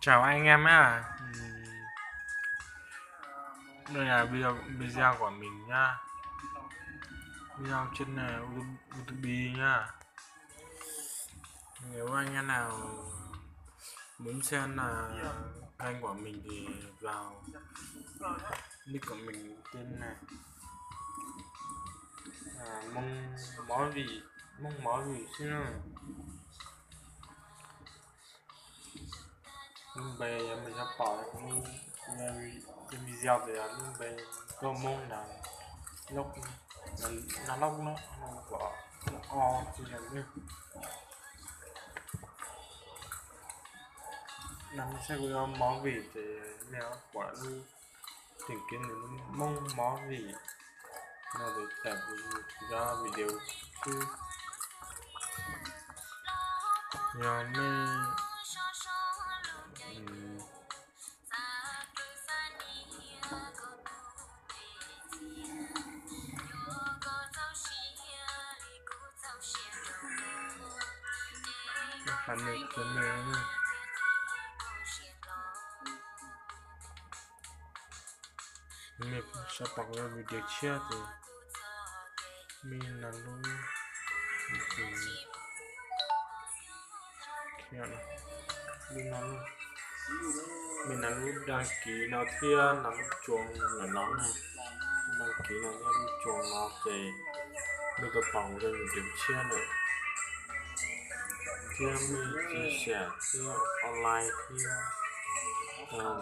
Chào anh em nhá. Đây là video, video của mình nhá. Video trên này YouTube nhá. Nếu anh em nào muốn xem là kênh của mình thì vào nick của mình trên này. À, Mông Máu Vị, Mông Máu Vị xíu nữa. Lub npe yog mej tau pom lub, lub video tias lub npe koj Hmoob na, lub, na lub no, no pom o tsis yog lub. Nag saib kuv yuav Movie ces nej pom lub tìm kiếm nws Hmoob Movie no ces tawm kuv cov video xwb. Yog nej Hais nej, nej xav pom video tshiab ces nej nias lub, nej nias lub đăng ký no thiab nias lub chuông no na. Đăng ký no thiab lub chuông no ces nej tau pom video tshiab lawm, thiab nej chia sẻ thiab online thiab.